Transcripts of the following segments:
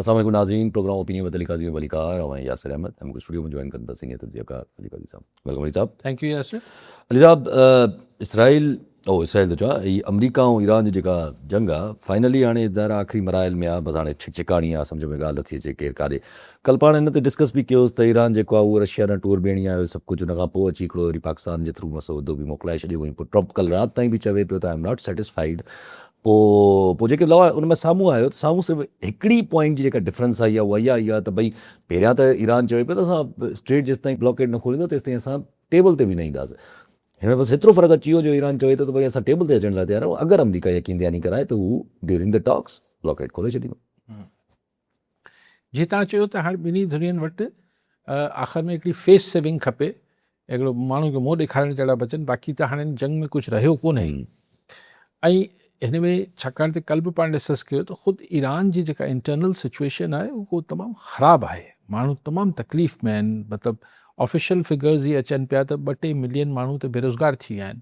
السلام عليڪم ناظرين پروگرام اوپينين with Ali قاضي ۾ ڀليڪار آئون آهيان ياسر احمد ۽ مونکي اسٽوڊيو ۾ جوائن ڪن ٿا سينيئر تجزيه ڪار علي قاضي صاحب welcome Ali صاحب. Thank you Yasir. Ali صاحب اسرائيل او اسرائيل ٿو چوان هي آمريڪا ۽ ايران جي جيڪا جنگ آ فائنلي هاڻي ظاهر آ آخري مراحل ۾ آ بس هاڻي ڇڪ ڇڪاڻي آ سمجهه ۾ ڳالهه نٿي اچي ڪير ڪاڏي ڪل پاڻ ان تي ڊسڪس به ڪيوس ته ايران جيڪو آ اهو رشيا ڏانهن ٽوئر به هڻي آيو سڀ ڪجهه ان کان پوء اچي هڪڙو وري پاڪستان جي ٿرو مسودو به موڪلائي ڇڏيو ۽ پوء ٽرمپ ڪل رات تائين به چوي پيو ته I am not satisfied پوء پوء جيڪي لوا ان ۾ سامهون آيو ته سامهون صرف هڪڙي پوائنٽ جي جيڪا ڊفرنس آئي آهي اها اها آئي آهي ته ڀئي پهريان ته ايران چوي پيو ته اسان اسٽريٽ جيستائين بلاڪيڊ نه کوليندو تيستائين اسان ٽيبل تي به نه اينداسين هن ۾ بس هيترو فرق اچي ويو جو ايران چوي ٿو ته ڀئي اسان ٽيبل تي اچڻ لاء تيار آهيون اگر آمريڪا يقين دهاني ڪرائي ته هو ڊيورنگ the talks blockade کولي ڇڏيندو. جي توهان چيو ته هاڻي ٻنهي ڌرين وٽ آخر ۾ هڪڙي فيس سيونگ کپي، هڪڙو ماڻهو کي منهن ڏيکارڻ جهڙا بچن، باقي ته هاڻي جنگ ۾ ڪجهه رهيو ڪونهي. ۽ هن ۾ ڇاڪاڻ ته ڪل به پاڻ ڊسڪس ڪيو ته خود ايران جي جيڪا انٽرنل سچويشن آهي اهو تمام خراب آهي، ماڻهو تمام تڪليف ۾ آهن، مطلب آفيشل فگرز هي اچن پيا ته ٻه ٽي ملين ماڻهو ته بيروزگار ٿي ويا آهن.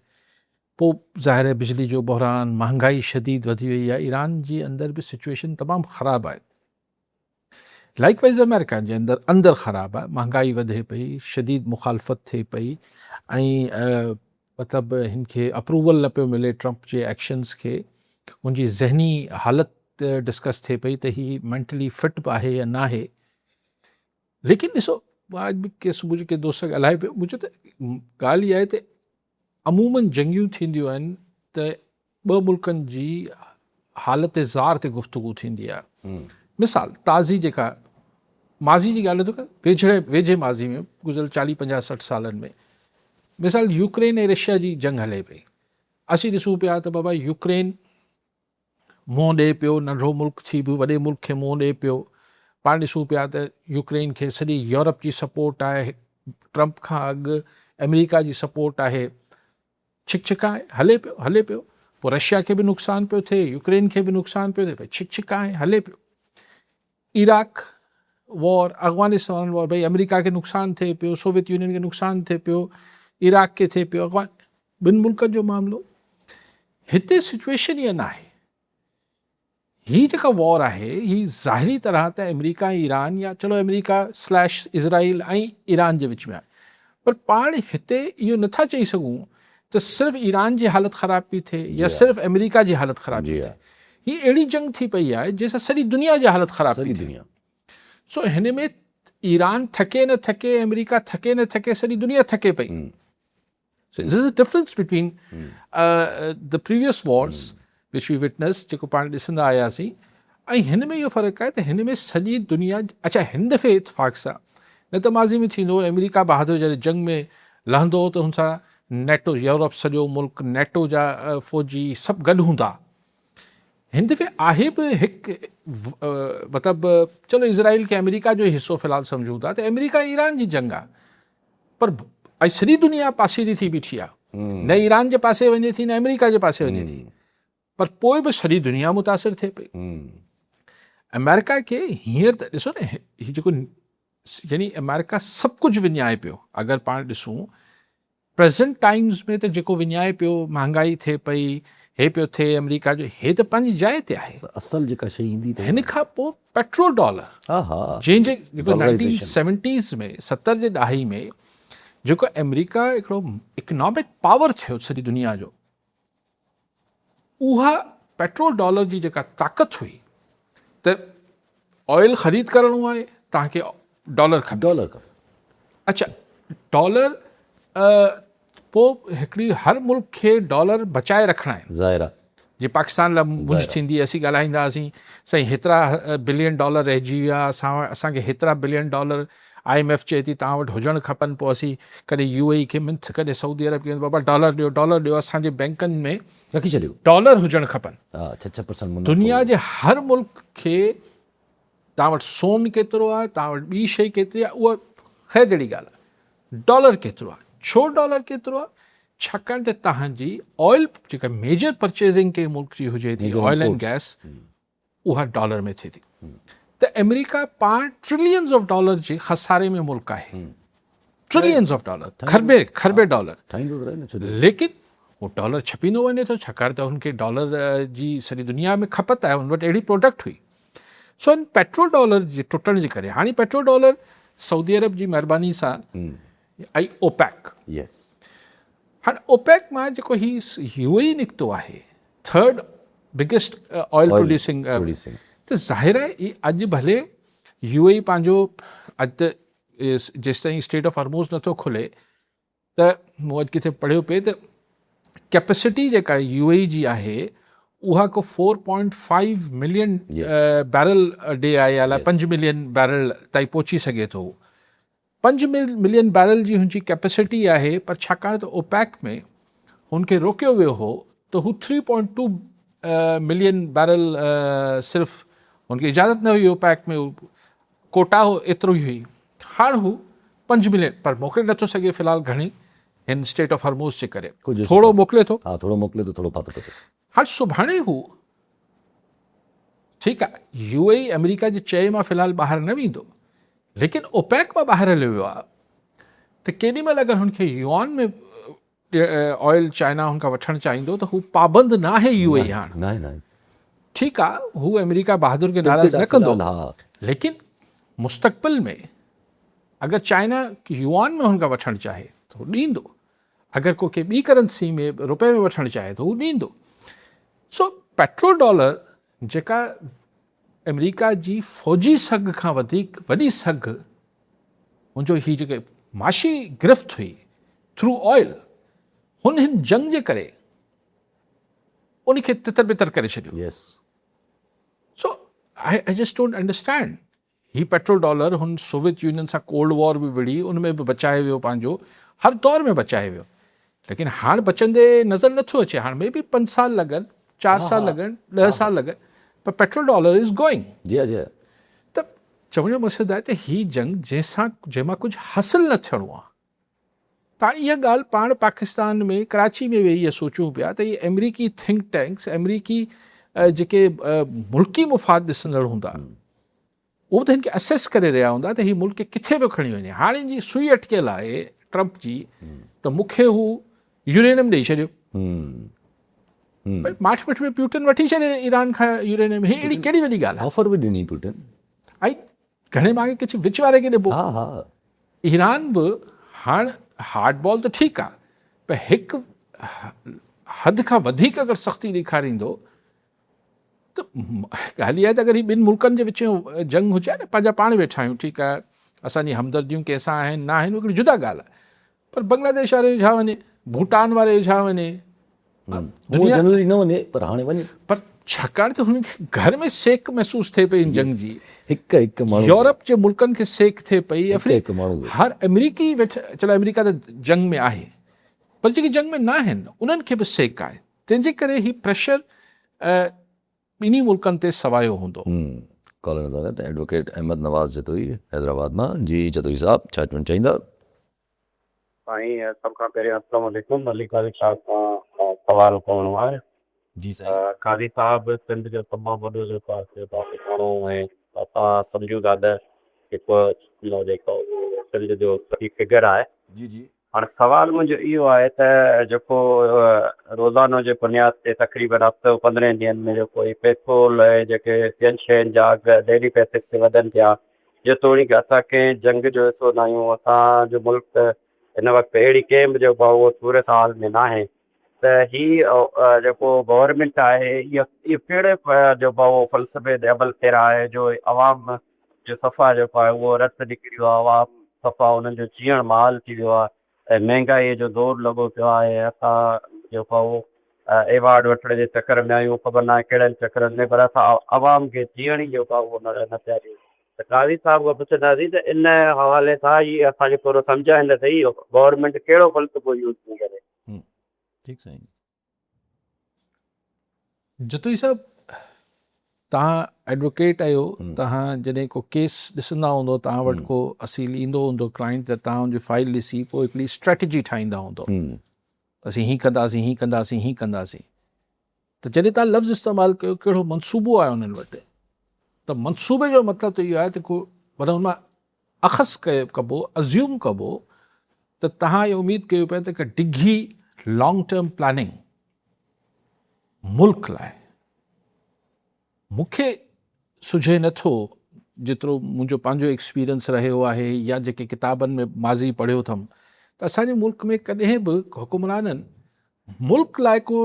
پوء ظاهر آهي بجلي جو بحران، مهانگائي شديد وڌي وئي آهي، ايران جي اندر به سچويشن تمام خراب آهي. لائيڪ وائيز آمريڪا جي اندر اندر خراب آهي، مهانگائي وڌي پئي، شديد مخالفت ٿئي پئي ۽ مطلب هن کي اپروول نه پيو ملي ٽرمپ جي ايڪشنز کي، ان جي ذهني حالت ڊسڪس ٿئي پئي ته هي مينٽلي فٽ به آهي يا ناهي. ليڪن ڏسو مان اڄ به ڪي صبح جو ڪنهن دوست سان ڳالهائي پيو مون چيو ته ڳالهه اها آهي ته عموماً جنگيون ٿينديون آهن ته ٻه ملڪن جي حالت زار تي گفتگو ٿيندي آهي. مثال تازي جيڪا ماضي جي ڳالهه نٿو ڪريان ويجهڙي ويجهي ماضي ۾ گذريل چاليهه پنجاهه 60 سالن ۾ مثال يوڪرين ۽ رشيا جي جنگ هلي پئي اسين ڏسون پيا ته بابا يوڪرين منهن ڏئي پيو، ننڍڙو ملڪ ٿي به وڏي ملڪ کي منهن ڏئي پيو. پاڻ ڏسون پيا ته يوڪرين کي سڄي يورپ جي سپورٽ آهي، ٽرمپ کان اڳ آمريڪا جي سپورٽ آهي. ڇڪ ڇڪان آهي، هلي پيو، هلي پيو. پوء رشيا کي به نقصان پيو ٿئي، يوڪرين کي به نقصان پيو ٿئي، ڀئي ڇڪ ڇڪان آهي، هلي پيو. عراق وار، افغانستان وار، ڀئي آمريڪا کي نقصان ٿئي پيو، سوويت يونين کي نقصان ٿئي پيو، عراق کي ٿئي پيو، افغان ٻن ملڪن جو معاملو. هتي سچويشن اها ناهي. هي جيڪا وار آهي هي ظاهري طرح ته آمريڪا ۽ ايران يا چلو آمريڪا سليش اسرائيل ۽ ايران جي وچ ۾ آهي پر پاڻ هتي اهو نٿا چئي سگهون ته صرف ايران جي حالت خراب پئي ٿئي يا صرف آمريڪا جي حالت خراب پئي ٿئي. هي اهڙي جنگ ٿي پئي آهي جنهن سان سڄي دنيا جي حالت خراب پئي ٿئي. سو هن ۾ ايران ٿڪي نه ٿڪي، آمريڪا ٿڪي نه ٿڪي، سڄي دنيا ٿڪي پئي. So this is the difference between the previous wars which we witnessed جيڪو پاڻ ڏسندا آياسين ۽ هن ۾ اهو فرق آهي ته هن ۾ سڄي دنيا اڇا هن دفعي اتفاق سان نه ته ماضي ۾ ٿيندو هو آمريڪا بهادر جڏهن جنگ ۾ لهندو هو ته هن سان نيٽو يورپ سڄو ملڪ نيٽو جا فوجي سڀ گڏ هوندا هن دفعي آهي به هڪ مطلب چلو اسرائيل کي آمريڪا جو حصو في الحال سمجهون ٿا ته آمريڪا ايران جي جنگ آهي پر ۽ سڄي دنيا پاسيري ٿي بيٺي آهي نه ايران جي پاسي وڃي ٿي نه آمريڪا جي پاسي وڃي ٿي پر پوء به سڄي دنيا متاثر ٿئي پئي. آمريڪا کي هينئر ته ڏسو نه هي جيڪو يعني آمريڪا سڀ ڪجهه وڃائي پيو اگر پاڻ ڏسون پريزنٽ ٽائمز ۾ ته جيڪو وڃائي پيو مهانگائي ٿئي پئي هي پيو ٿئي آمريڪا جو هي ته پنهنجي جاء تي آهي. اصل جيڪا شيء ايندي ته هن کان پوء پيٽرو ڊالر جنهن جي جيڪو نائنٽين سيونٽيز ۾ 70 جي ڏهائي ۾ جيڪو آمريڪا هڪڙو اڪنامڪ پاور ٿيو سڄي دنيا جو اها پيٽرول ڊالر جي جيڪا طاقت هئي ته آئل خريد ڪرڻو آهي توهان کي ڊالر کپي ڊالر کپي اڇا ڊالر پوء هڪڙي هر ملڪ کي ڊالر بچائي رکڻا آهن ظاهر آهي جي پاڪستان لاء مونجهه ٿيندي اسين ڳالهائيندا هئاسين سائين هيترا بلين ڊالر رهجي ويا اسان اسان کي هيترا billion dollar I M F چئي ٿي توهان وٽ هجڻ کپن پوء اسين ڪڏهن يو اي اي کي منٿ ڪڏهن سعودي عرب کي بابا ڊالر ڏيو ڊالر ڏيو اسان جي بينڪن ۾ رکي ڇڏيو ڊالر هجڻ کپن ها ڇهه ڇهه پرسنٽ منافعو دنيا جي هر ملڪ کي توهان وٽ سون ڪيترو آهي توهان وٽ ٻي شيء ڪيتري آهي اها خير جهڙي ڳالهه آهي ڊالر ڪيترو آهي ڇو ڊالر ڪيترو آهي ڇاڪاڻ ته توهان جي آئل جيڪا ميجر پرچيزنگ ڪنهن ملڪ جي هجي ٿي آئل اينڊ گئس اها ڊالر ۾ ٿئي ٿي ته آمريڪا پاڻ ٽرلينز آف ڊالر جي خساري ۾ ملڪ آهي ٽرلينز آف ڊالر خربين خربين ڊالر ليڪن هو ڊالر ڇپيندو وڃي ٿو ڇاڪاڻ ته هن کي ڊالر جي سڄي دنيا ۾ کپت آهي هن وٽ اهڙي پروڊڪٽ هئي. سو ان پيٽرول ڊالر جي ٽٽڻ جي ڪري هاڻي پيٽرول ڊالر سعودي عرب جي مهرباني سان ۽ اوپيڪ يس هاڻي اوپيڪ مان جيڪو هي يو اي نڪتو آهي ٿرڊ بگيسٽ آئل پروڊيوسنگ ته ظاهر آهي هي اڄ ڀلي يو اي پنهنجو اڄ ته جيستائين اسٽيٽ آف هرموز نٿو کلي ته مون اڄ ڪٿي پڙهيو پئي ته ڪيپسٽي جيڪا يو اي جي آهي اها ڪو 4.5 ملين بيرل ڊي آهي يا 5 ملين بيرل تائين پهچي سگهي ٿو. 5 ملين بيرل جي هن جي ڪيپسٽي آهي پر ڇاڪاڻ ته اوپيڪ ۾ هن کي روڪيو ويو هو ته هو 3.2 ملين بيرل صرف هن کي اجازت نه هئي اوپيڪ ۾ ڪوٽا هو ايترو ئي هئي هاڻ هو 5 ملين پر موڪلي نٿو سگهي في الحال گهڻي هن اسٽيٽ آف هرموز جي ڪري ٿورو موڪلي ٿو ها ٿورو موڪلي ٿو ٿورو ڦاٿو پئي ٿو هاڻ سڀاڻي هو ٺيڪ آ يو اي آمريڪا جي چئي مان في الحال ٻاهر نه ويندو ليڪن اوپيڪ مان ٻاهر هليو ويو آ ته ڪيڏي مهل اگر هن کي يوآن ۾ آئل چائنا هن کان وٺڻ چاهيندو ته هو پابند ناهي يو اي هاڻ ناهي ناهي ٺيڪ آ هو آمريڪا بهادر کي ناراض نه ڪندو ليڪن مستقبل ۾ اگر چائنا يوآن ۾ هن کان وٺڻ چاهي ته هو ڏيندو اگر ڪو ڪنهن ٻي ڪرنسي ۾ روپئي ۾ وٺڻ چاهي ته هو ڏيندو سو پيٽرو ڊالر جيڪا آمريڪا جي فوجي سگهه کان وڌيڪ وڏي سگهه هن جو هي جيڪي معاشي گرفت هئي ٿرو آئل هن هن جنگ جي ڪري ان کي تتر بتر ڪري ڇڏيو. Yes. So I just don't understand he petrol dollar هن سوويت يونين سان ڪولڊ وار به وڙهي ان ۾ به بچائي ويو پنهنجو هر دور ۾ بچائي ويو ليڪن هاڻ بچندي نظر نٿو اچي هاڻ مي بي 5 سال لڳن 4 سال لڳن 10 سال لڳن پر پيٽرول ڊالر is going. جي جي. ته چوڻ جو مقصد آهي ته هي جنگ جنهن سان جنهن مان ڪجهه حاصل نه ٿيڻو آهي. ته هاڻي اها ڳالهه پاڻ پاڪستان ۾ ڪراچي ۾ ويهي اها سوچون پيا ته اهي آمريڪي ٿنڪ ٽينڪس آمريڪي جيڪي ملڪي مفاد ڏسندڙ هوندا اهو ته هن کي اسيس ڪري رهيا هوندا ته هي ملڪ کي ڪٿي پيو کڻي وڃي. هاڻي جي سوئي اٽڪيل آهي ٽرمپ جي ته مون کي هو يورينيم ڏئي ڇڏيو. ڀئي ماٺ مٺ ۾ پيوٽن وٺي ڇڏي ايران کان يورينيم هي اهڙي ڪهڙي وڏي ڳالهه آهي. آفر به ڏني پيوٽن. ۽ گهڻي ڀاڱي ڪڇ وچ واري کي ڏبو. ها ها. ايران به هاڻ هارڊ بال ته ٺيڪ آهي پر هڪ حد کان وڌيڪ اگر سختي ڏيکاريندو ته ڳالهه اها آهي ته اگر هي ٻن ملڪن جي وچ ۾ جنگ هجي ها نه پنهنجا پاڻ ويٺا آهيون ٺيڪ آهي اسان جي همدرديون ڪنهن سان آهن نه آهن هڪڙي جدا ڳالهه آهي پر بنگلاديش واري جو ڇا وڃي ڀوٽان واري جو ڇا وڃي دنيا جنرلي نه وڃي پر هاڻي وڃي پر ڇاڪاڻ ته هنن کي گهر ۾ سيڪ محسوس ٿئي پئي ان جنگ جي هڪ هڪ ماڻهو يورپ جي ملڪن کي سيڪ ٿئي پئي هڪ ماڻهو هر امريڪي ويٺ چلو امريڪا ته جنگ ۾ آهي پر جيڪي جنگ ۾ نه آهن انهن کي به سيڪ آهي تنهن جي ڪري هي پريشر ٻنهي ملڪن تي سوايو هوندو. ڪالر نظر آيا ته ايڊووڪيٽ احمد نواز جتوئي حيدرآباد مان جي جتوئي صاحب ڇا چوڻ چاهيندا. سائين سڀ کان پهريان السلام عليڪم علي قاضي صاحب کان سوال ڪرڻو آهي. جي سائين. قاضي صاحب سنڌ جو تمام وڏو جيڪو آهي ماڻهو ۽ اسان سمجهون ٿا ته هڪ جيڪو سنڌ جو فگر آهي. جي جي. هاڻ سوال منهنجو اهو آهي ته جيڪو روزانو جي بنياد تي تقريبن هفتو پندرهن ڏينهن ۾ جيڪو هي پيٽرول ۽ جيڪي ٻين شين جا اگهه ڊيلي بيسس تي وڌن پيا جيتوڻيڪ اسان ڪنهن جنگ جو حصو نه آهيون اسان جو ملڪ ته هن وقت اهڙي ڪنهن به جيڪو آهي اهو صورتحال ۾ ناهي ته هي جيڪو گورنمينٽ آهي اهو ڪهڙي جيڪو آهي اهو فلسفي تي عمل پيرا آهي جو عوام جو صفا جيڪو آهي اهو رت نڪري ويو آهي عوام صفا انهن جو جيئڻ محال ٿي ويو آهي ۽ مهنگائي جو دور لڳو پيو آهي اسان جيڪو آهي اهو ايوارڊ وٺڻ جي چڪر ۾ آهيون خبر ناهي ڪهڙن چڪرن ۾ پر اسان عوام کي جيئڻ ئي جيڪو آهي اهو نه پيا ڏيون ته قاضي صاحب کان پڇنداسين ته ان حوالي سان هي اسان کي ٿورو سمجهائين ته سهي گورنمينٽ ڪهڙو فلسفو يوز ٿي ڪري. ٺيڪ سائين. جتوئي صاحب توهان ايڊووڪيٽ آهيو توهان جڏهن ڪو ڪيس ڏسندا هوندو توهان وٽ ڪو اصيل ايندو هوندو ڪلائنٽ ته توهان ان جي فائل ڏسي پوء هڪڙي اسٽريٽجي ٺاهيندا هوندو اسين هي ڪنداسين هي ڪنداسين هي ڪنداسين ته جڏهن توهان لفظ استعمال ڪيو ڪهڙو منصوبو آهي انهن وٽ ته منصوبي جو مطلب ته اهو آهي ته ڪو پر ان مان اخذ ڪبو، Assume ڪبو، ته توهان اها اميد ڪيو پيا ته هڪ ڊگهي لانگ ٽرم پلاننگ ملڪ لاء مون کي سجهي نٿو جيترو منهنجو پنهنجو ايڪسپيرينس رهيو آهي يا جيڪي ڪتابن ۾ ماضي پڙهيو اٿم ته اسان جي ملڪ ۾ ڪڏهن به حڪمرانن ملڪ لاء ڪو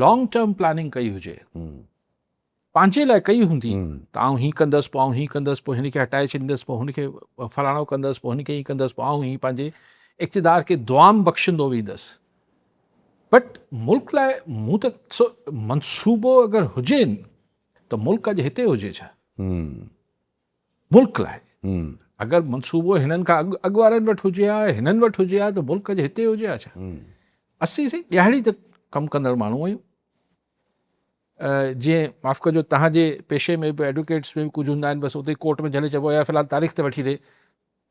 لانگ ٽرم پلاننگ ڪئي هجي، پنهنجي لاء ڪئي هوندي ته آئون هي ڪندس پوء آئون هي ڪندس پوء هن کي هٽائي ڇڏيندس پوء هن کي فلاڻو ڪندس پوء هن کي هي ڪندس پوء آئون هي پنهنجي اقتدار کي دوام بخشندو ويندس بٽ ملڪ لاء مون ته سو منصوبو اگر هجي ته ملڪ اڄ هتي هجي ڇا؟ ملڪ لاء اگر منصوبو هنن کان اڳ اڳ وارن وٽ هجي ها هنن وٽ هجي ها ته ملڪ اڄ هتي هجي ها ڇا؟ اسين سائين ڏهاڙي تي ڪم ڪندڙ ماڻهو آهيون. جيئن معاف ڪجو توهان جي پيشي ۾ به ايڊوڪيٽس ۾ به ڪجهه هوندا آهن بس اتي ڪورٽ ۾ جهلي چئبو آهي في الحال تاريخ ته وٺي ڏي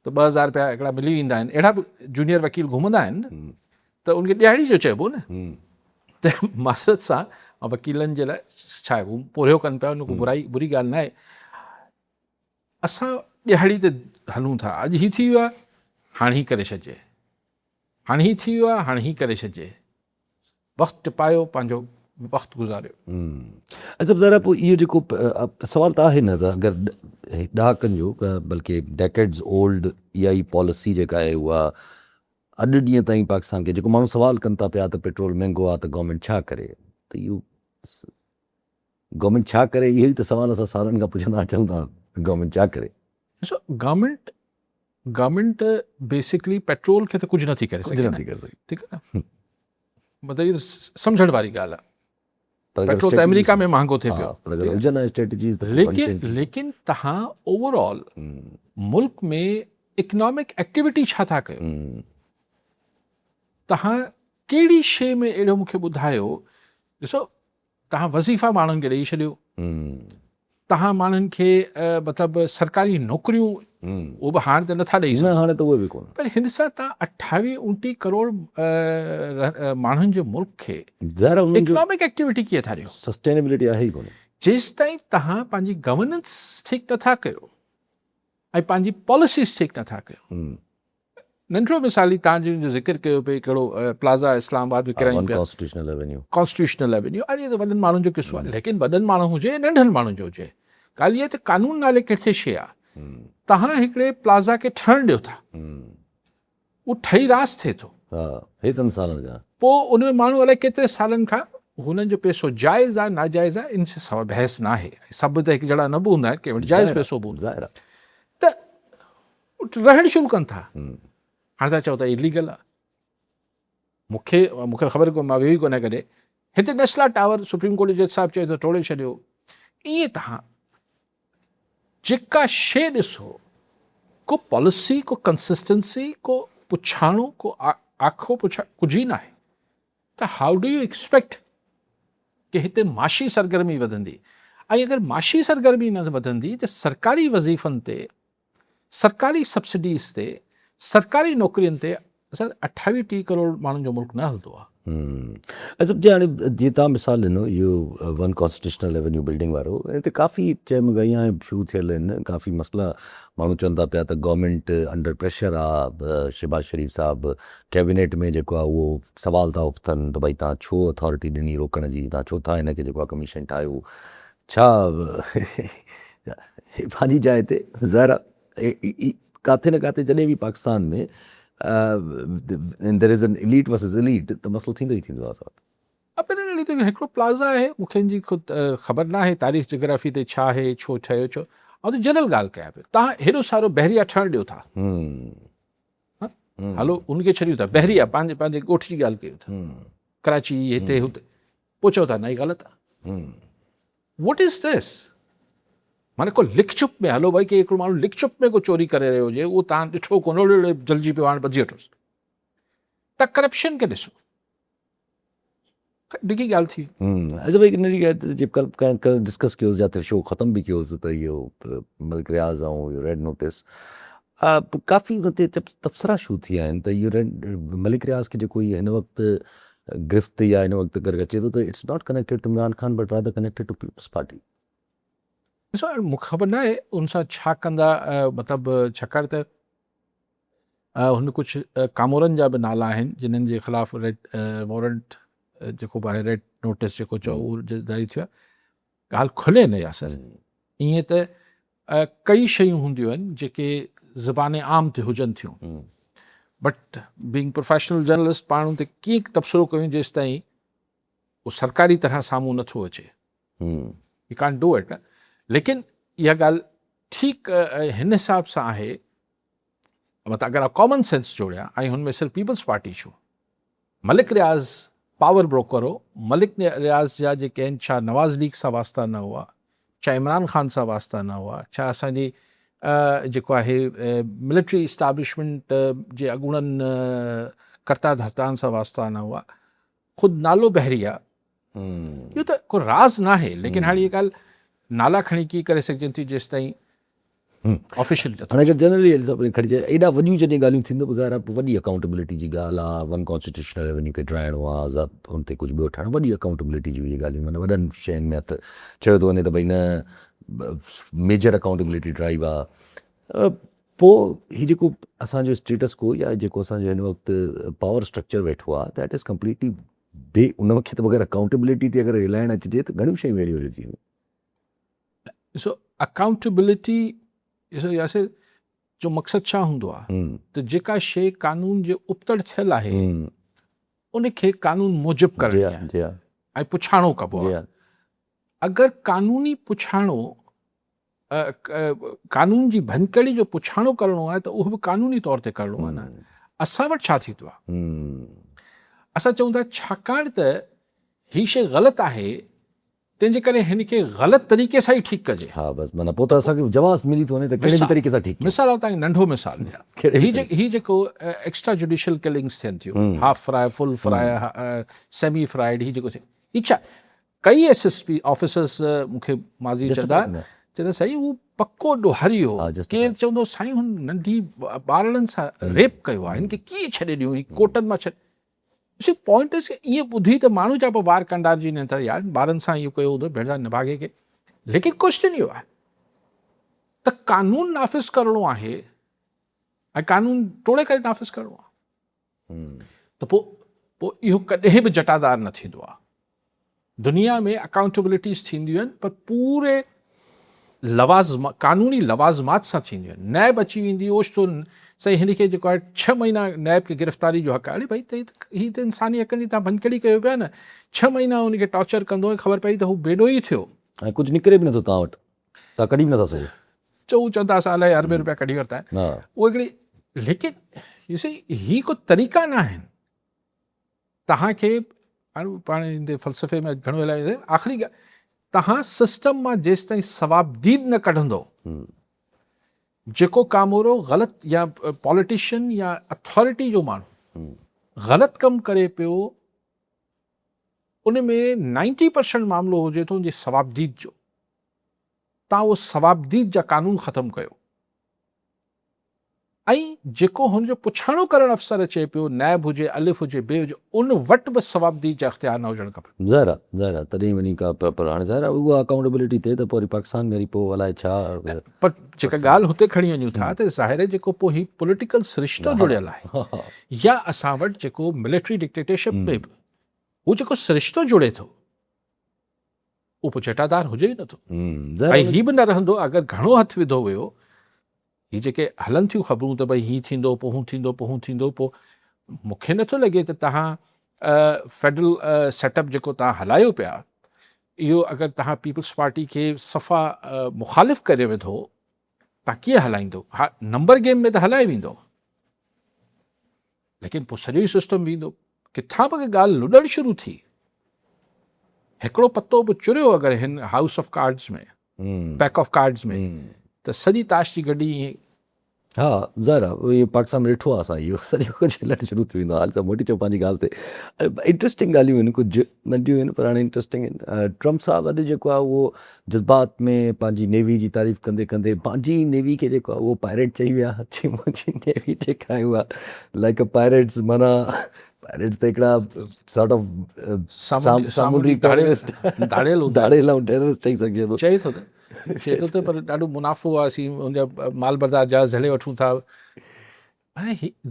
ته 2000 رپيا هڪڙا ملي ويندا آهن اهڙا به جونيئر وڪيل گهمندا آهن نه ته ان کي ڏهاڙي جو چئبو نه ته معذرت سان وڪيلن جي لاء ڇا آهي هو پورهيو ڪن پيا ان کو برائي بري ڳالهه نه آهي اسان ڏهاڙي تي هلون ٿا اڄ هي ٿي ويو آهي هاڻي هي ڪري ڇڏجي هاڻي هي ٿي ويو آهي هاڻي هي ڪري ڇڏجي وقت ٽپايو پنهنجو وقت گذاريو. اچا ذرا پوء اهو جيڪو سوال ته آهي نه ته اگر ڏهاڪن جو بلڪه ڊيڪيڊز اولڊ اها ئي پاليسي جيڪا آهي اها اڄ ڏينهن تائين پاڪستان کي جيڪو ماڻهو سوال ڪن ٿا پيا ته پيٽرول مهنگو آهي ته گورنمينٽ ڇا ڪري ته اهو گورنمينٽ ڇا ڪري اهو ئي ته سوال اسان سالن کان پڇندا اچون ٿا گورنمينٽ ڇا ڪري. ڏسو گورنمينٽ گورنمينٽ بيسڪلي پيٽرول کي ته ڪجهه نٿي ڪري سگهي نٿي ڪري سگهي ٺيڪ آهي نه مطلب اهو سمجهڻ واري ڳالهه آهي پيٽرول ته آمريڪا ۾ مهانگو ٿئي پيو پر اگر هجن اسٽريٽجيز ته ليڪن ليڪن تهان اوور آل ملڪ ۾ اڪنامڪ ايڪٽيوٽي ڇا ٿا ڪيو تهان ڪهڙي شي ۾ اهڙو مونکي ٻڌايو ڏسو توهان وظيفا ماڻهن کي ڏئي ڇڏيو، توهان ماڻهن کي مطلب سرڪاري نوڪريون اهو به هاڻ ته نٿا ڏئي سگهو، نه هاڻي ته اهي به ڪونه، پر هن سان توهان اٺاويهه اڻٽيهه ڪروڙ ماڻهن جي ملڪ کي اڪنامڪ ايڪٽيوٽي ڪيئن ٿا ڏيو؟ سسٽينيبلٽي آهي ئي ڪونه. جيستائين توهان پنهنجي گورننس ٺيڪ نٿا ڪيو ۽ پنهنجي پاليسيز ٺيڪ نٿا ڪيو. ننڍڙو مثال ئي تان جن جو ذڪر ڪيو پئي ڪهڙو پلازا اسلام آباد ۾ ڪرايون پيا ڪانسٽيٽيوشنل ايونيو ڪانسٽيٽيوشنل ايونيو اڙي ته وڏن ماڻهن جو قصو آهي ليڪن وڏن ماڻهن هجي يا ننڍن ماڻهن جو هجي ڳالهه اها ته قانون نالي ڪٿي شيء آهي تهان هڪڙي پلازا کي ٺهڻ ڏيو ٿا اهو ٺهي راس ٿئي ٿو ها هيترن سالن کان پوء ان ۾ ماڻهو الائي ڪيتري سالن کان هنن جو پئسو جائز آهي ناجائز آهي ان سان بحث ناهي سڀ ته هڪ جهڙا نه به هوندا آهن ڪنهن وٽ جائز پئسو به هوندو ظاهر آهي ته رهڻ شروع ڪن ٿا هاڻي ٿا چئو ته اليگل آ مونکي مونکي خبر ڪو مان ويو ئي ڪونه ڪڏهن هتي نيسلا ٽاور سپريم ڪورٽ جج صاحب چئي ٿو ٽوڙي ڇڏيو ائين تهان جيڪا شي ڏسو ڪو پاليسي ڪو ڪنسسٽنسي ڪو پڇاڻو ڪو آکو پڇا ڪجهه ئي ناهي ته how do you expect ڪي هتي معاشي سرگرمي وڌندي ۽ اگر معاشي سرگرمي نه وڌندي ته سرڪاري وظيفن تي سرڪاري سبسڊيز تي سرڪاري نوڪرين تي سر اٺاويهه ٽيهه ڪروڙ ماڻهن جو ملڪ نه هلندو آهي. اچ جي هاڻي جيئن توهان مثال ڏنو اهو ون ڪانسٽيٽيوشنل ايونيو بلڊنگ وارو ان تي ڪافي چئه مگائيان شروع ٿيل آهن ڪافي مسئلا ماڻهو چون ٿا پيا ته گورنمينٽ انڊر پريشر آ شهباز شريف صاحب ڪيبينيٽ ۾ جيڪو آ اهو سوال ٿا اٿن ته ڀائي توهان ڇو اٿارٽي ڏني روڪڻ جي توهان ڇو ٿا هن کي جيڪو آ ڪميشن ٺاهيو ڇا هي پنهنجي جاء تي ظاهر آهي ڪاٿي نه ڪاٿي جڏهن به Pakistan ۾ there is an elite versus elite ته مسئلو ٿيندو ئي ٿيندو آهي صاحب. اپيرنٽلي ته هڪڙو پلازا آهي مون کي ان جي خود خبر نه آهي تاريخ جگرافي تي ڇا آهي ڇو ٺهيو ڇو آئون ته جنرل ڳالهه ڪيان پيو تهان هيڏو سارو بحريا ٺهڻ ڏيو ٿا هلو ان کي ڇڏيون ٿا بحريا پنهنجي پنهنجي ڳوٺ جي ڳالهه ڪيون ٿا ڪراچي هتي هتي پوء چئو ٿا نه هي غلط آهي What is this؟ معنيٰ ڪو لڪ ڇپ ۾ هلو ڀائي ڪي هڪڙو ماڻهو لڪ ڇپ ۾ ڪو چوري ڪري رهيو هجي اهو تان ڏٺو ڪونه اڙي اڙي جلجي پيو هاڻي ٻڌي وٺوس ته ڪرپشن کي ڏسو ڊگهي ڳالهه ٿي اچا ڀائي ننڍي ڳالهه جي ڪل ڊسڪس ڪيوس جاتي شو ختم به ڪيوس ته اهو ملڪ رياض ۽ اهو ريڊ نوٽس ڪافي ان تي تبصرا شروع ٿي ويا آهن ته اهو ريڊ ملڪ رياض کي جيڪو هن وقت گرفت يا هن وقت اگر اچي ٿو ته it's not connected to Imran Khan but rather connected to Peoples Party. ڏسو هاڻي مون کي خبر ناهي ان سان ڇا ڪندا مطلب ڇاڪاڻ ته هن ڪجهه ڪامورن جا به نالا آهن جنھن جي خلاف ريڊ وارنٽ جيڪو به آهي ريڊ نوٽيس جيڪو چئو اهو جاري ٿيو آهي ڳالهه کلي نه ياسر. ائين ته ڪئي شيون هونديون آهن جيڪي زبان عام تي هجن ٿيون بٽ بينگ پروفيشنل جرنلسٽ پاڻ ان تي ڪيئن تبصرو ڪيون جيستائين اهو سرڪاري طرح سامهون نٿو اچي. You can't do it. ليڪن اها ڳالهه ٺيڪ هن حساب سان آهي مطلب اگر ڪامن سينس جوڙيان ۽ هن ۾ صرف پيپلز پارٽي ڇو ملڪ رياض پاور بروڪر هو، ملڪ رياض جا جيڪي آهن ڇا نواز ليگ سان واسطا نه هئا، ڇا عمران خان سان واسطا نه هئا، ڇا اسان جي جيڪو آهي ملٽري اسٽابلشمينٽ جي اڳوڻن ڪرتا ڌرتائن سان واسطا نه هئا، خود نالو بحريه اهو ته ڪو راز ناهي، ليڪن هاڻي اها ڳالهه نالا کڻي ڪيئن ڪري سگهجن ٿيون جيستائين آفيشلي نٿو هاڻي اگر جنرلي علي صاحب کڻي چئي ايڏا وڏيون جڏهن ڳالهيون ٿين ته پوء ظاهر آهي پوء وڏي اڪائونٽبلٽي جي ڳالهه آهي ون ڪانسٽيٽيوشنل ريونيو کي ڊاهڻو آهي آزاد ان تي ڪجهه ٻيو ٺاهڻو وڏي اڪائونٽبلٽي جون اهي ڳالهيون معنيٰ وڏن شين ۾ هٿ چيو ٿو وڃي ته ڀئي نه ميجر اڪائونٽبلٽي ڊرائيو آهي پوء هي جيڪو اسان جو اسٽيٽس ڪو يا جيڪو اسان جو هن وقت پاور اسٽرڪچر ويٺو آهي that is completely بي ان کي ته بغير اڪائونٽبلٽي تي اگر هلائڻ اچجي ته گهڻيون شيون اهڙيون اهڙيون ٿي وينديون. ڏسو اڪائونٽبلٽي ڏسو ياسر جو مقصد ڇا هوندو آهي ته جيڪا شيء قانون جي ابتڙ ٿيل آهي ان کي قانون موجب ڪرڻي آهي ۽ پڇاڻو ڪبو آهي اگر قانوني پڇاڻو قانون جي ڀڃڪڙي جو پڇاڻو ڪرڻو آهي ته اهو به قانوني طور تي ڪرڻو آهي نه اسان وٽ ڇا ٿيندو آهي اسان چئون ٿا ڇاڪاڻ ته هي شيء غلط آهي تنهن جي ڪري هن کي غلط طريقي سان ئي ٺيڪ ڪجي. ها بس معنيٰ پوء ته اسان کي جواز ملي ٿو وڃي ته ڪهڙي به طريقي سان ٺيڪ ڪيو. مثال آئون توهان کي ننڍو مثال ڏيان. هي جيڪو ايڪسٽرا جوڊيشل ڪلنگس ٿين ٿيون half fry, full fry, semi fried هي جيڪو ٿئي هي ڇا ڪئي ايس ايس پي آفيسرس مون کي ماضي چوندا چوندا سائين هو پڪو ڏوهاري هو ڪير چوندو سائين هن ننڍي ٻارڙن سان ريپ ڪيو آهي هن کي ڪيئن ڇڏي ڏيون هي ڪورٽن مان ڇڏ سي پوائنٽ از ائين ٻڌي ته ماڻهو جا به وار ڪنڊارجي وڃن ٿا يار ٻارن سان اهو ڪيو هوندو ڀيڻ سان نڀاڳي کي ليڪن ڪوشچن اهو آهي ته قانون نافذ ڪرڻو آهي ۽ قانون ٽوڙي ڪري نافذ ڪرڻو آهي ته پوء پوء اهو ڪڏهن به جٽادار نه ٿيندو آهي دنيا ۾ اڪائونٽبلٽيز ٿينديون آهن پر پوري لوازم قانوني لوازمات سان ٿينديون آهن نيب اچي ويندي اوچتو سائين هن کي جيڪو آهي ڇهه مهينا نيب کي گرفتاري جو حق آهي اڙي ڀائي ته هي ته انساني حقن جي تان ڀڃڪڙي ڪيو پيا نه ڇهه مهينا هن کي ٽارچر ڪندو ۽ خبر پئي ته هو بيڏوهي ٿيو. ۽ ڪجهه نڪري به نٿو توهان وٽ توهان ڪڍي به نٿا سگهو. چئون چون ٿا اسان الائي اربين روپيا ڪڍي ورتا آهن اهو هڪڙي ليڪن يو سي هي ڪو طريقا نه آهن. توهان کي پاڻ هندي فلسفي ۾ گهڻو هلائي ويندي آخري ڳالهه توهان سسٽم مان جيستائين ثوابديد نه ڪڍندو جيڪو ڪامورو غلط يا پاليٽيشن يا اٿارٽي جو ماڻهو غلط ڪم ڪري پيو ان ۾ نائنٽي پرسنٽ معاملو هجي ٿو ان جي ثوابديد جو توهان اهو ثوابديد جا قانون ختم ڪيو ۽ جيڪو هن جو پڇاڻو ڪرڻ افسر اچي پيو، نائب هجي، الف هجي، بي هجي، ان وٽ به صوابديد جا اختيار نه هجڻ کپن. ظاهر آ، ظاهر آ، تڏهن ئي وڃي ڪا پر هاڻي ظاهر آ اها اڪائونٽيبلٽي ٿئي ته پوء وري پاڪستان ۾ وري پوء الائي ڇا. نه پر جيڪا ڳالهه هتي کڻي وڃون ٿا ته ظاهر آهي جيڪو پوء هي پوليٽيڪل سرشتو جڙيل آهي يا اسان وٽ جيڪو ملٽري ڊڪٽيٽرشپ ۾ به هو جيڪو سرشتو جڙي ٿو اهو پوء جٽادار هجي ئي نٿو ۽ هي به نه رهندو اگر گهڻو هٿ وڌو ويو هي جيڪي هلن ٿيون خبرون ته ڀئي هي ٿيندو پوء هو ٿيندو پوء هو ٿيندو پوء مون کي نٿو لڳي ته تهان فيڊرل سيٽ اپ جيڪو تهان هلايو پيا اهو اگر تهان پيپلز پارٽي کي صفا مخالف ڪري وڌو تهان ڪيئن هلائيندو ها نمبر گيم ۾ ته هلائي ويندو ليڪن پوء سڄو ئي سسٽم ويندو. ڪٿان به اگر ڳالهه لڏڻ شروع ٿي، هڪڙو پتو به چريو اگر هن house of cards ۾، pack of cards ۾، ته سڄي تاش جي گڏي ائين. ها ظاهر آ اهو پاڪستان ۾ ڏٺو آ اسان اهو سڄو ڪجهه هلڻ شروع ٿي ويندو آ. هل سا موٽي اچون پنهنجي ڳالهه تي. انٽريسٽنگ ڳالهيون آهن ڪجهه ننڍيون آهن پر هاڻي انٽريسٽنگ آهن. ٽرمپ صاحب اڄ جيڪو آ اهو جذبات ۾ پنهنجي نيوي جي تعريف ڪندي ڪندي پنهنجي ئي نيوي کي جيڪو آهي اهو پائريٽ چئي ويا چي منهنجي نيوي جيڪا آهي اها لائڪ ا پائريٽس معنيٰ پائريٽس ته هڪڙا سارٽ آف سامونڊي ٽيررسٽ ڌاڙيل ڌاڙيل ۽ ٽيررسٽ چئي سگهجي ٿو چئي ٿو ته چئي ٿو ته پر ڏاڍو منافعو آهي اسين ان جا مال بردار جهاز جهلي وٺون ٿا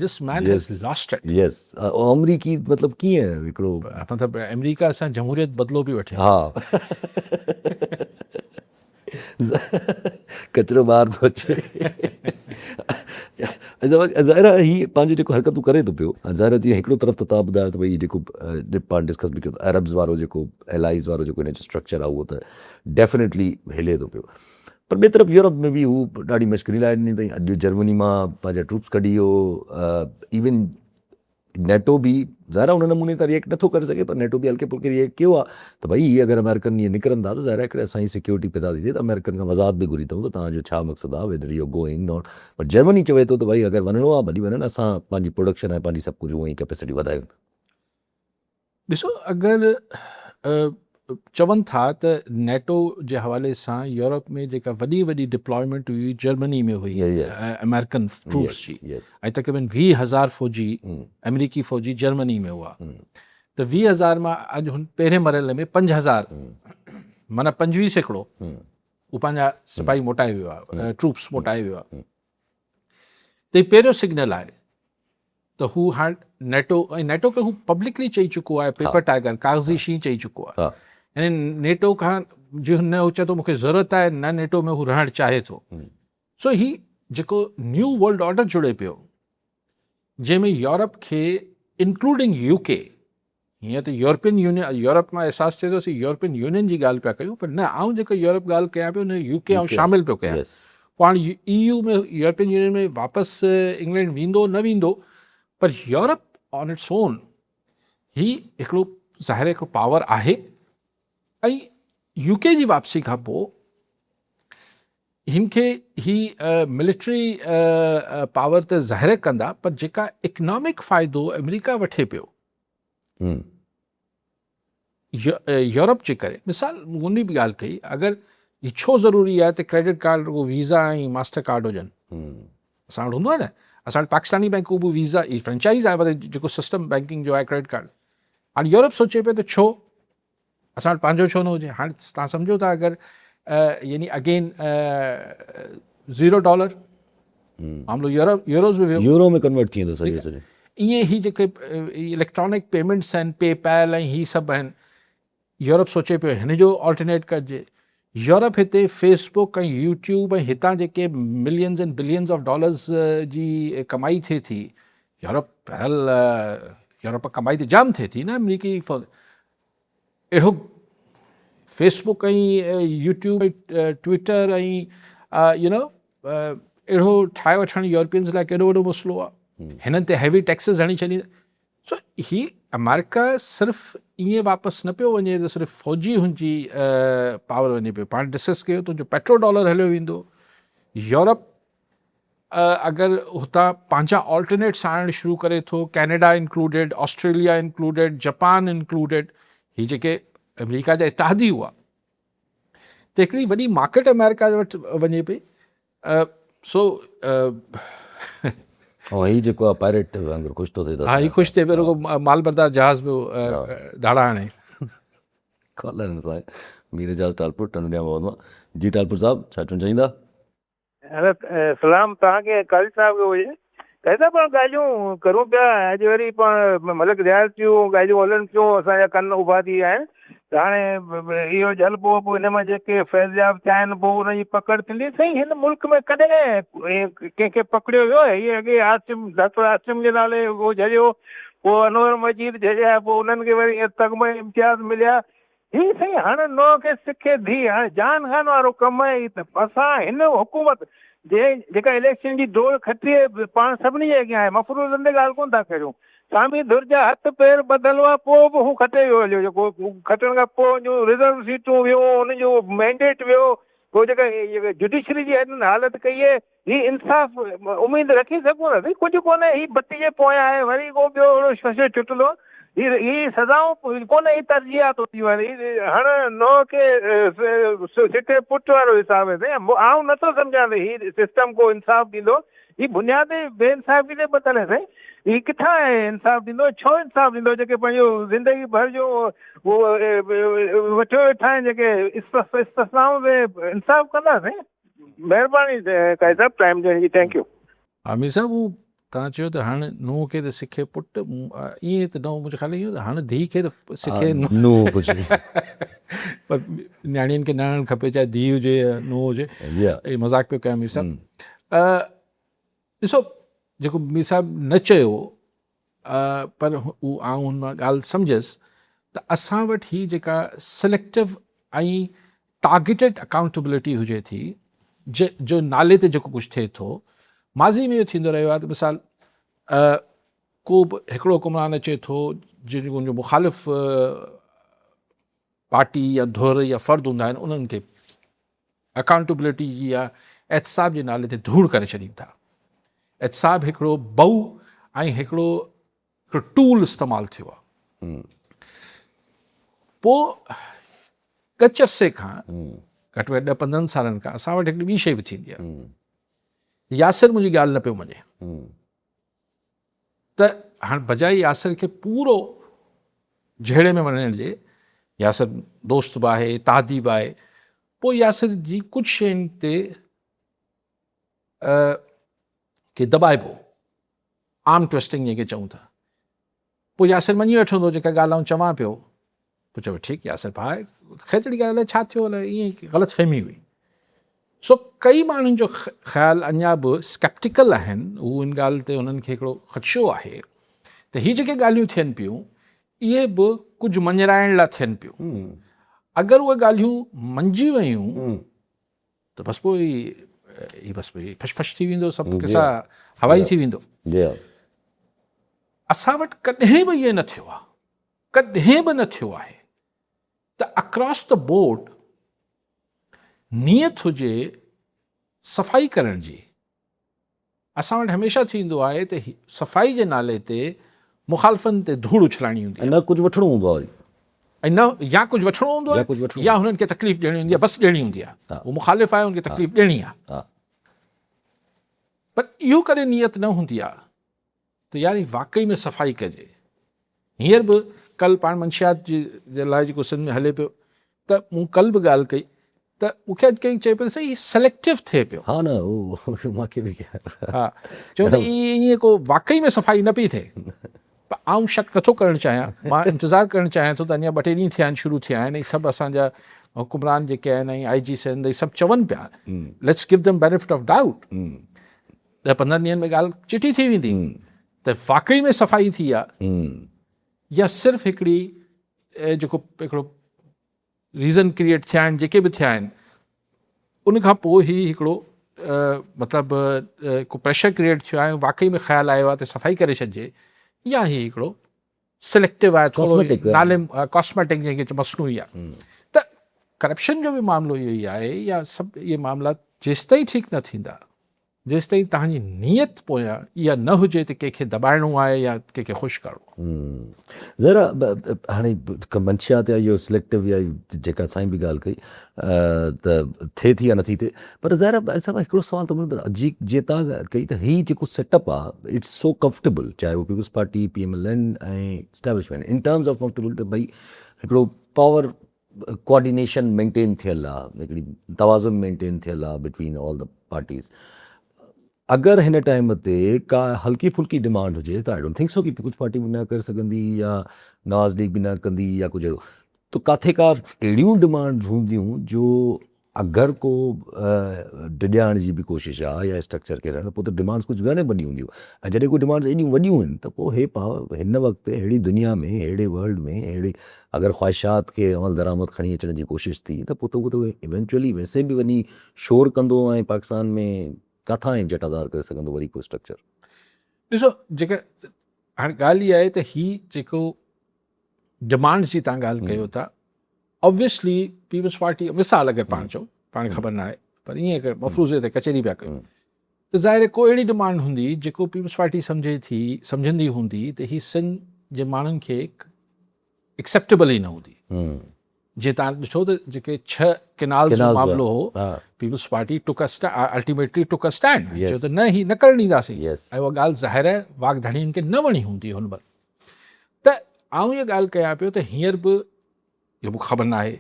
this man has lost it. Yes آمريڪي مطلب ڪيئن هڪڙو مطلب آمريڪا سان جمهوريت بدلو به وٺي. ها ڪچرو ٻاهر ٿو اچي. ظاهر آهي هي پنهنجو جيڪو حرڪتون ڪري ٿو پيو ظاهر آهي جيئن هڪڙو طرف ته توهان ٻڌايو ته ڀئي جيڪو پاڻ ڊسڪس به ڪيو ته عربز وارو جيڪو الائيز وارو جيڪو هن جو اسٽرڪچر آهي اهو ته ڊيفنيٽلي هلي ٿو پيو پر ٻئي طرف يورپ ۾ به هو ڏاڍي مشڪري لائي ڏني اٿئي اڄ جرمني مان پنهنجا ٽروپس ڪڍي ويو ايون نيٽو به ظاهر آهي ان نموني ته ريئيڪٽ نٿو ڪري سگهي پر نيٽو به هلڪي ڦلڪي ريئيڪٽ ڪيو آهي ته ڀئي هي اگر آمريڪن ائين نڪرن ٿا ته ظاهر آهي هڪڙي اسان جي سيڪيورٽي پيدا ٿي ٿئي ته آمريڪن کان وضاحت به گهري اٿئون ته توهان جو ڇا مقصد آهي whether you going not but Germany چوي ٿو ته ڀئي اگر وڃڻو آهي ڀلي وڃن اسان پنهنجي پروڊڪشن ۽ پنهنجي سڀ ڪجهه اونئي ڪيپيسٽي وڌايون ٿا. ڏسو اگر چون ٿا ته نيٽو جي حوالي سان يورپ ۾ جيڪا وڏي وڏي ڊپلائمينٽ هئي جرمني ۾ هئي آمريڪن ٽروپس جي ۽ تقريبن 20,000 فوجي آمريڪي فوجي جرمني ۾ هئا ته 20,000 مان اڄ هن پهرين مرحلي ۾ 5,000 معنيٰ 25% هو پنهنجا سپاهي موٽائي ويو آهي ٽروپس موٽائي ويو آهي ته هي پهريون سگنل آهي ته هو هاڻ نيٽو ۽ نيٽو کي هو پبلڪلي چئي چڪو آهي پيپر ٽائيگر ڪاغذي شينهن چئي چڪو آهي يعني نيٽو کان جي نه هو چئي ٿو مونکي ضرورت آهي نه نيٽو ۾ هو رهڻ چاهي ٿو سو هي جيڪو نيو ورلڊ آرڊر جڙي پيو جنهن ۾ يورپ کي انڪلوڊنگ يو ڪي هيئن ته يورپين يونين يورپ مان احساس ٿئي ٿو اسين يورپين يونين جي ڳالهه پيا ڪيون پر نه آئون جيڪو يورپ ڳالهه ڪيان پيو ان يو ڪي آئون شامل پيو ڪيان پوء هاڻي اي يو ۾ يورپين يونين ۾ واپس انگلينڊ ويندو نه ويندو پر يورپ آن اٽس اون هي هڪڙو ظاهر هڪڙو پاور آهي ۽ يو ڪي جي واپسي کان پوء هن کي هي ملٽري پاور ته ظاهر ڪندا پر جيڪا اڪنامڪ فائدو آمريڪا وٺي پيو يورپ جي ڪري مثال مون به ڳالهه ڪئي اگر هي ڇو ضروري آهي ته ڪريڊٽ ڪارڊ رڳو ويزا ۽ ماسٽر ڪارڊ هجن اسان وٽ هوندو آهي نه اسان وٽ پاڪستاني بينڪون به ويزا هي فرنچائز آهي پر جيڪو سسٽم بينڪنگ جو آهي ڪريڊٽ ڪارڊ هاڻي يورپ سوچي پيو ته ڇو اسان وٽ پنهنجو ڇو نه هجي هاڻي تان سمجهو ٿا اگر يعني اگين زيرو ڊالر معاملو يورپ يوروز ۾ ويو يورو ۾ ڪنورٽ ٿي ويندو سڄو سڄو ائين هي جيڪي اليڪٽرانڪ پيمنٽس آهن پي پيل ۽ هي سڀ آهن يورپ سوچي پيو هن جو آلٽرنيٽ ڪجي يورپ هتي فيس بڪ ۽ يوٽيوب ۽ هتان جيڪي millions and billions of dollars جي ڪمائي ٿئي ٿي يورپ بهرحال يورپ ڪمائي ته جام ٿئي ٿي نه آمريڪي اهڙو Facebook ۽ YouTube ۽ Twitter ۽ you know اهڙو ٺاهي وٺڻ يورپينز لاء ڪيڏو وڏو مسئلو آهي هنن تي هيوي ٽيڪسز هڻي ڇڏيندا سو هي آمريڪا صرف ائين واپس نه پيو وڃي ته صرف فوجي هن جي پاور وڃي پيو پاڻ ڊسڪس ڪيو تنهنجو پيٽرو ڊالر هليو ويندو يورپ اگر هتان پنهنجا آلٽرنيٽس آڻڻ شروع ڪري ٿو Canada included, Australia included, Japan included, هي جيڪي آمريڪا جا اتحادي هئا ته هڪڙي وڏي مارڪيٽ آمريڪا وٽ وڃي پئي سو ۽ هي جيڪو آ پائريٽ وانگر خوش ٿو ٿئي ها هي خوش ٿئي پيو رڳو مال بردار جهاز پيو ڌاڙا هڻي. ڪالر هن سان مير اعجاز ٽالپر ٽنڊو ڄام آباد مان جي ٽالپر صاحب ڇا چوڻ چاهيندا. سلام توهان کي ۽ قاضي صاحب کي هجي. قاضي صاحب پاڻ ڳالهيون ڪرون پيا ۽ اڄ وري پاڻ ملڪ رياض جون ڳالهيون هلن پيون اسان جا ڪن اڀا ٿي ويا آهن ته هاڻي اهو جهل پوء پوء ان مان جيڪي فيضياب ٿيا آهن پوء انهن جي پڪڙ ٿيندي سائين هن ملڪ ۾ ڪڏهن ڪنهن کي پڪڙيو ويو آهي هي اڳي عاصم ڊاڪٽر عاصم جي نالي اهو جهليو پوء انور مجيد جهليا پوء انهن کي وري تغمه امتياز مليا هي سائين هڻ نونهن کي سکي ڌيء هاڻي جان خان وارو ڪم آهي هي ته اسان هن حڪومت جي جيڪا اليڪشن جي ڊوڙ کٽي پاڻ سڀني جي اڳيان آهي مفروضن تي ڳالهه ڪونه ٿا ڪريون سامي ڌر جا هٿ پير ٻڌل هئا پوء به هو کٽي ويو هليو جيڪو کٽڻ کان پوء هن جون رزرو سيٽون ويون هن جو مينڊيٽ ويو پوء جيڪا جڊيشري جي هنن حالت ڪئي آهي هي انصاف اميد رکي سگهون ٿا سائين ڪجهه ڪونهي هي بتي جي پويان آهي وري ڪو ٻيو اهڙو ششو چٽندو هي هي سزائون ڪونهي هي ترجيحات هونديون آهن هي هڻ نونهن کي سٽي پٽ وارو حساب آهي سائين آئون نٿو سمجهان ته هي سسٽم ڪو انصاف ڏيندو هي بنياد ئي بي انصافي تي ٻڌل آهي سائين هي ڪٿان انصاف ڏيندو ڇو انصاف ڏيندو جيڪي پنهنجو زندگي ڀر جو وٺيو ويٺا آهن جيڪي استثنائون تي انصاف ڪندا سائين مهرباني قائد صاحب ٽائيم ڏيڻ جي thank you. Amir صاحب هو توهان چيو ته هاڻ نونهن کي ته سکي پٽ، ائين ته نه منهنجو خيال اهو ته هاڻ ڌيء کي ته سکي نونهن ڪجهه. پر نياڻين کي نه هڻڻ کپي چاهي ڌيء هجي يا نونهن هجي. اهي مذاق پيو ڪيان مير صاحب. ڏسو جيڪو مير صاحب نه چيو پر هو آئون هن مان ڳالهه سمجهيس ته اسان وٽ هي جيڪا سليڪٽو ۽ ٽارگيٽيڊ اڪائونٽيبلٽي هجي ٿي جو نالي تي جيڪو ڪجهه ٿئي ٿو ماضي ۾ اهو ٿيندو رهيو آهي ته مثال ڪو به هڪڙو حڪمران اچي ٿو جيڪو ان جو مخالف پارٽي يا ڌر يا فرد هوندا آهن انهن کي اڪائونٽيبلٽي جي يا احتساب جي نالي تي ڌوڙ ڪري ڇڏين ٿا. احتساب هڪڙو بئو ۽ هڪڙو هڪڙو ٽول استعمال ٿيو آهي. پوء ڳچ عرصي کان گهٽ ۾ گهٽ ڏهه پندرهن سالن کان اسان وٽ هڪڙي ٻي شيء به ٿيندي آهي. ياسر منهنجي ڳالهه نه پيو مڃي. ته هاڻ بجاء ياسر کي پورو جهيڙي ۾ وڃڻ جي، ياسر دوست به آهي، اتحادي به آهي، پوء ياسر جي ڪجهه شين تي کي دٻائبو، آرم ٽوئسٽنگ جنهن کي چئون ٿا، پوء ياسر مڃي وٺندو جيڪا ڳالهه آئون چوان پيو، پوء چئبو ٺيڪ ياسر ڀاء خير جهڙي ڳالهه الائي ڇا ٿيو الائي ائين غلط فهمي هئي. سو ڪئي ماڻهن جو خيال اڃا به اسڪيپٽيڪل آهن، هو ان ڳالهه تي هنن کي هڪڙو خدشو آهي ته هي جيڪي ڳالهيون ٿين پيون اهي به ڪجهه مڃرائڻ لاء ٿين پيون، اگر اهي ڳالهيون مڃجي ويون ته بس پوء هي بس پوء ڦش ڦش ٿي ويندو، سڀ قصا هوائي ٿي ويندو. اسان وٽ ڪڏهن به ائين نه ٿيو آهي، ڪڏهن به نه ٿيو آهي ته اڪراس the board نيت هجي صفائي ڪرڻ جي. اسان وٽ هميشه ٿيندو آهي ته صفائي جي نالي تي مخالفن تي ڌوڙ اڇلائڻي هوندي آهي. ۽ نه ڪجهه وٺڻو هوندو آهي وري. ۽ نه يا ڪجهه وٺڻو هوندو آهي يا هنن کي تڪليف ڏيڻي هوندي آهي، بس ڏيڻي هوندي آهي. هو مخالف آهي، هن کي تڪليف ڏيڻي آهي. پر اهو ڪڏهن نيت نه هوندي آهي ته يار هي واقعي ۾ صفائي ڪجي. هينئر به ڪل پاڻ منشيات جي لاء جيڪو سنڌ ۾ هلي پيو ته مون ڪل به ڳالهه ڪئي ته مون کي اڄ ڪنهن چئي پيو ته سائين هي سليڪٽو ٿئي پيو. ها نه اهو مان کي به ها چيو ته ائين ڪو واقعي ۾ صفائي نه پئي ٿئي. پر آئون شڪ نٿو ڪرڻ چاهيان، مان انتظار ڪرڻ چاهيان ٿو ته اڃا ٻه ٽي ڏينهن ٿيا آهن شروع ٿيا آهن ۽ سڀ اسان جا حڪمران جيڪي آهن ۽ آء جي سنڌ ۽ سڀ چون پيا let's give them benefit of doubt. ڏهه پندرهن ڏينهن ۾ ڳالهه چٽي ٿي ويندي ته واقعي ۾ صفائي ٿي آ يا صرف هڪڙي جيڪو هڪڙو ريزن ڪريئيٽ ٿيا آهن جيڪي به ٿيا آهن ان کان پوء هي هڪڙو مطلب ڪو پريشر ڪريئيٽ ٿيو آهي واقعي ۾ خيال آيو آهي ته صفائي ڪري ڇڏجي يا هي هڪڙو سليڪٽو آهي ٿورو نالي ڪاسميٽڪ جنهن کي مصنوعي آهي ته ڪرپشن جو به معاملو اهو ئي آهي يا سڀ اهي معاملا جيستائين ٺيڪ نه ٿيندا جيستائين توهان جي نيت پويان اها نه هجي ته ڪنهن کي دٻائڻو آهي يا ڪنهن کي خوش ڪرڻو آهي. ظاهر آهي هاڻي منشيات يا اهو سليڪٽو يا جيڪا سائين به ڳالهه ڪئي ته ٿئي ٿي يا نٿي ٿئي پر ظاهر آهي صاحب هڪڙو سوال ٿو ملي جي جيئن توهان ڳالهه ڪئي ته هي جيڪو سيٽ اپ آهي it's سو ڪمفرٽيبل چاهي اهو peoples party, P M L N ۽ establishment in terms of comfortable ته ڀئي هڪڙو پاور ڪوآرڊينيشن مينٽين ٿيل آ هڪڙي توازن مينٽين ٿيل آ بٽوين آل the parties اگر هن ٽائيم تي ڪا هلڪي ڦلڪي ڊمانڊ هجي ته I don't think so K peoples party به نه ڪري سگهندي يا نواز ليگ به نه ڪندي يا ڪجهه اهڙو ته ڪاٿي ڪا اهڙيون ڊمانڊز هونديون جو اگر ڪو ڊڄائڻ جي به ڪوشش آ يا اسٽرڪچر کي رهڻ ته پوء ته ڊمانڊز ڪجهه گهڻي وڏيون هونديون ۽ جڏهن ڪو ڊمانڊز ايڏيون وڏيون آهن ته پوء هي پاور هن وقت ههڙي دنيا ۾ ههڙي ورلڊ ۾ ههڙي اگر خواهشات کي عمل درآمد کڻي اچڻ جي ڪوشش ٿي ته پوء ته اهو ته ايونچوئلي ويسي به وڃي شور ڪندو ۽ پاڪستان ۾ ڪاٿان ائين جٽادار ڪري سگهندو وري ڪو اسٽرڪچر. ڏسو جيڪا هاڻي ڳالهه اها آهي ته هي جيڪو ڊمانڊز جي تان ڳالهه ڪيو ٿا آبويسلي پيپلز پارٽي مثال اگر پاڻ چئون پاڻ کي خبر نه آهي پر ائين هڪ مفروضي تي ڪچهري پيا ڪيون ته ظاهر آهي ڪو اهڙي ڊمانڊ هوندي جيڪو پيپلز پارٽي سمجهي ٿي سمجهندي هوندي ته هي سنڌ جي ماڻهن کي ايڪسيپٽيبل ئي نه هوندي جي تان ڏٺو ته جيڪي 6 ڪينال جو معاملو هو peoples party took ultimately took stand چيو ته نه هي نه ڪرڻ ڏينداسين ۽ اها ڳالهه ظاهر آهي واڳ ڌڻين کي نه وڻي هوندي هن مهل ته آئون اها ڳالهه ڪيان پيو ته هينئر به اهو مون کي خبر ناهي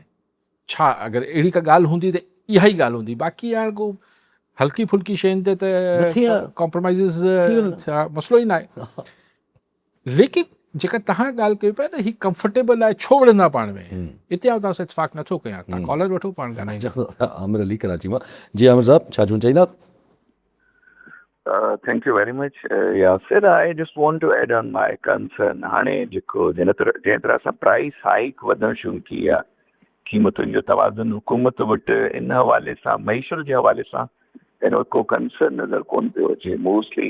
ڇا اگر اهڙي ڪا ڳالهه هوندي ته اها ئي ڳالهه هوندي باقي هاڻ ڪو هلڪي ڦلڪي شين تي ته ڪمپرومائيزز ٿيا مسئلو ئي ناهي ليڪن جيڪا تهان ڳالهه ڪيو پيا نه هي ڪمفرٽيبل آهي ڇو وڙهندا پاڻ ۾ اتي آئون توهان سان اتفاق نٿو ڪيان تهان ڪالر وٺو پاڻ ڳالهائيندا عامر علي ڪراچي مان جي عامر صاحب ڇا چوڻ چاهيندا thank you very much Yasir I just want to add on my concern هاڻي جيڪو جنهن طرح جنهن طرح سان پرائس هائيڪ وڌڻ شروع ٿي آهي قيمتن جو توازن حڪومت وٽ ان حوالي سان معيشت جي حوالي سان اهڙو ڪو ڪنسرن نظر ڪون پيو اچي mostly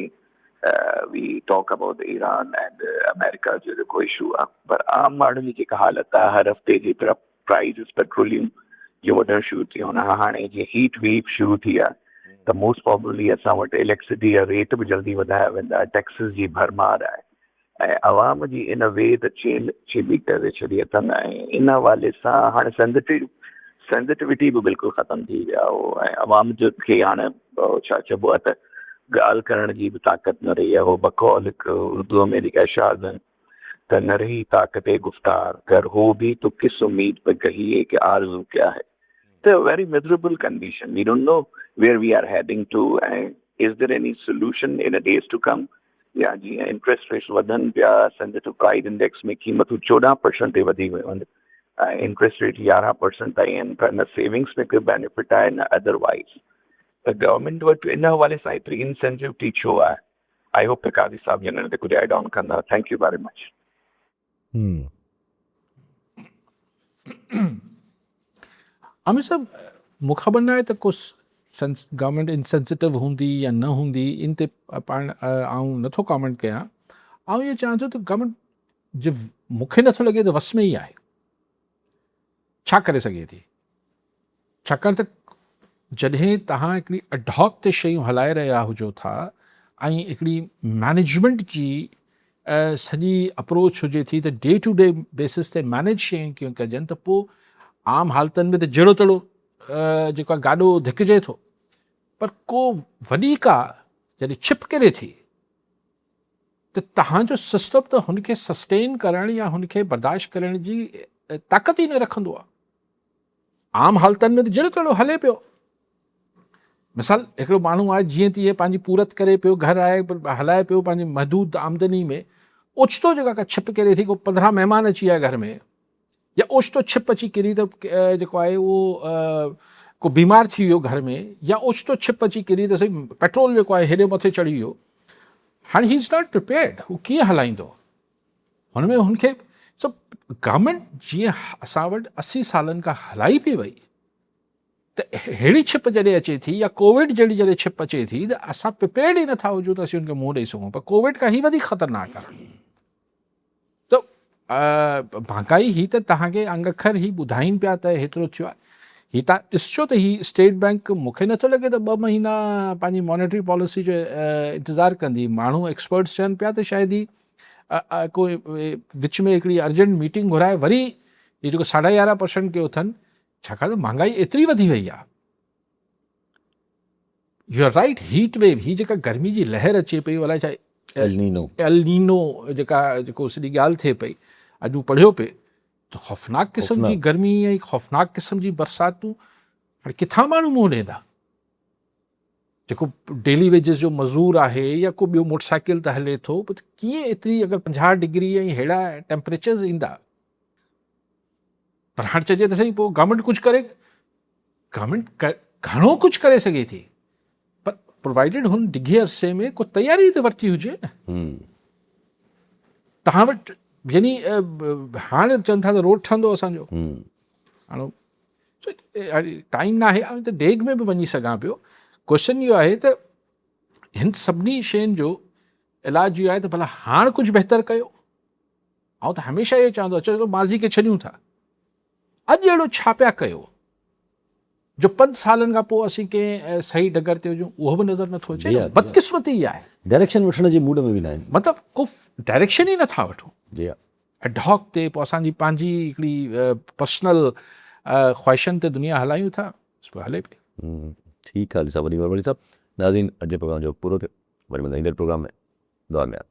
we talk about Iran and America جو جيڪو اشو آهي پر عام ماڻهن جي جيڪا حالت آهي هر هفتي جي طرف پرائزز پيٽروليم جو وڌڻ شروع ٿي ويو آهن هاڻي جيئن هيٽ ويو شروع ٿي آهي ته موسٽ پرابيبلي اسان وٽ اليڪٽرسٽي جا ريٽ به جلدي وڌايا ويندا ٽيڪسز جي ڀرمار آهي ۽ عوام جي ان وي ته چيلهه چيٻي ڪري ڇڏي اٿن ۽ ان حوالي سان هاڻي سينسٽو سينسٽوٽي به بلڪل ختم ٿي وئي آهي ۽ عوام جو کي هاڻي ڇا چئبو آهي ته ڳالهه ڪرڻ جي به طاقت نه رهي آهي هو بقول هڪ اردو ۾ جيڪا اشاعت آهن ته نه رهي طاقت گفتار گر هو ڀي تو ڪس اميد پر ڪهيي ڪه آرزو ڪيا هي ته very miserable condition we don't know where we are heading to ۽ is there any solution in days to come يا جيئن انٽريسٽ ريٽس وڌن پيا سينسيٽو پرائيس انڊيڪس ۾ قيمتون 14 پرسنٽ تي وڌي ويون آهن ۽ انٽريسٽ ريٽ 11 پرسنٽ تائين آهن پر نه سيونگس ۾ ڪو بينيفٽ آهي نه ادر وائيز ته گورنمينٽ وٽ ان حوالي سان ايتري انسينسيوٽي ڇو آهي I hope ته قاضي صاحب جن ان تي ڪجهه ايڊ آن ڪندا thank you very much. Amir صاحب مون کي خبر ناهي ته ڪو گورنمينٽ انسينسيٽو هوندي يا نه هوندي ان تي پاڻ آئون نٿو ڪامينٽ ڪيان آئون اهو چاهيان ٿو ته گورنمينٽ جي مون کي نٿو لڳي ته وس ۾ ئي آهي ڇا ڪري سگهي ٿي ڇاڪاڻ ته جڏهن توهان هڪڙي اڊهاڪ تي شيون هلائي رهيا هجو ٿا ۽ هڪڙي مينيجمينٽ جي سڄي اپروچ هجي ٿي ته ڊي ٽو ڊي بيسس تي مينيج شيون ڪيئن ڪجن ته پوء عام حالتن ۾ ته جهڙو تهڙو جيڪو آهي گاڏو ڌڪجي ٿو پر ڪو وڏي ڪا جڏهن ڇپ ڪري ٿي ته توهان جو سسٽم ته هن کي سسٽين ڪرڻ يا هن کي برداشت ڪرڻ جي طاقت ئي نه رکندو آهي. عام حالتن ۾ ته جهڙو تهڙو هلي پيو. مثال هڪڙو ماڻهو آهي جيئن تيئن پنهنجي پورت ڪري پيو گهر آهي هلائي پيو پنهنجي محدود آمدني ۾ اوچتو جيڪا ڪا ڇپ ڪري ٿي ڪو 15 مهمان اچي ويا گهر ۾ يا اوچتو ڇپ اچي ڪري ته جيڪو آهي اهو ڪو بيمار ٿي ويو گهر ۾ يا اوچتو ڇپ اچي ڪري ته سائين پيٽرول جيڪو آهي هيڏي مٿي چڙهي ويو هاڻي هي از not prepared هو ڪيئن هلائيندو هن ۾ هن کي سو گورنمينٽ جيئن اسان وٽ 80 سالن کان هلائي پئي وئي ته ههڙي ڇپ جڏهن اچي ٿي يا ڪووڊ جهڙي جڏهن ڇپ اچي ٿي ته اسان پريپيئرڊ ئي نٿا هجون ته اسين هن کي منهن ڏئي سگهون پر ڪووڊ کان هي وڌيڪ خطرناڪ آهي ته مهانگائي هي ته توهان کي انگ اکر هي ٻڌائين پيا ته هيترو ٿيو آهي هي تان ڏسجو ته هي اسٽيٽ بينڪ مون کي نٿو لڳي ته ٻه مهينا پنهنجي مانيٽري پاليسي جو انتظار ڪندي ماڻهو ايڪسپرٽس چون پيا ته شايد هي ڪو وچ ۾ هڪڙي ارجنٽ ميٽنگ گهرائي وري هي جيڪو 11.5% ڪيو اٿن ڇاڪاڻ ته مهانگائي ايتري وڌي وئي آهي you are right heat wave هي جيڪا گرمي جي لهر اچي پئي الائي ڇا النينو النينو جيڪا جيڪو سڄي ڳالهه ٿئي پئي اڄ مون پڙهيو پئي ته خوفناڪ قسم جي گرمي ۽ خوفناڪ قسم جي برساتون هاڻي ڪٿان ماڻهو منهن ڏيندا جيڪو ڊيلي ويجز جو مزور آهي يا ڪو ٻيو موٽر سائيڪل ته هلي ٿو پر ڪيئن ايتري اگر 50 ڊگري ۽ ههڙا ٽيمپريچرز ايندا پر هاڻ چئجي ته سائين پوء گورنمينٽ ڪجهه ڪري گورنمينٽ گهڻو ڪجهه ڪري سگهي ٿي پر پرووائيڊڊ هن ڊگهي عرصي ۾ ڪو تياري ته ورتي هجي نه تهان وٽ يعني هاڻ چون ٿا ته روڊ ٺهندو اسان جو هاڻ ٽائيم ناهي آئون ته ڊيگهه ۾ به وڃي سگهان پيو ڪوشچن اهو آهي ته هن سڀني شين جو علاج اهو آهي ته ڀلا هاڻ ڪجهه بهتر ڪيو آئون ته هميشه اهو چوندو چلو ماضي کي ڇڏيون ٿا اڄ اهڙو ڇا پيا ڪيو جو پنج سالن کان پوء اسين ڪنهن صحيح ڊگر تي هجون اهو به نظر نٿو اچي بدقسمتي اها آهي ڊائريڪشن وٺڻ جي موڊ ۾ به ناهن مطلب ڪو ڊائريڪشن ئي نٿا وٺون جي ها ايڊهاڪ تي پوء اسان جي پنهنجي هڪڙي پرسنل خواهشن تي دنيا هلايون ٿا پوء هلي پئي. ٺيڪ آ علي صاحب وڏي مهرباني صاحب ناظرين اڄ جو پروگرام جو پورو ٿيو وري ملندا ايندڙ پروگرام ۾ دعا ۾ ياد.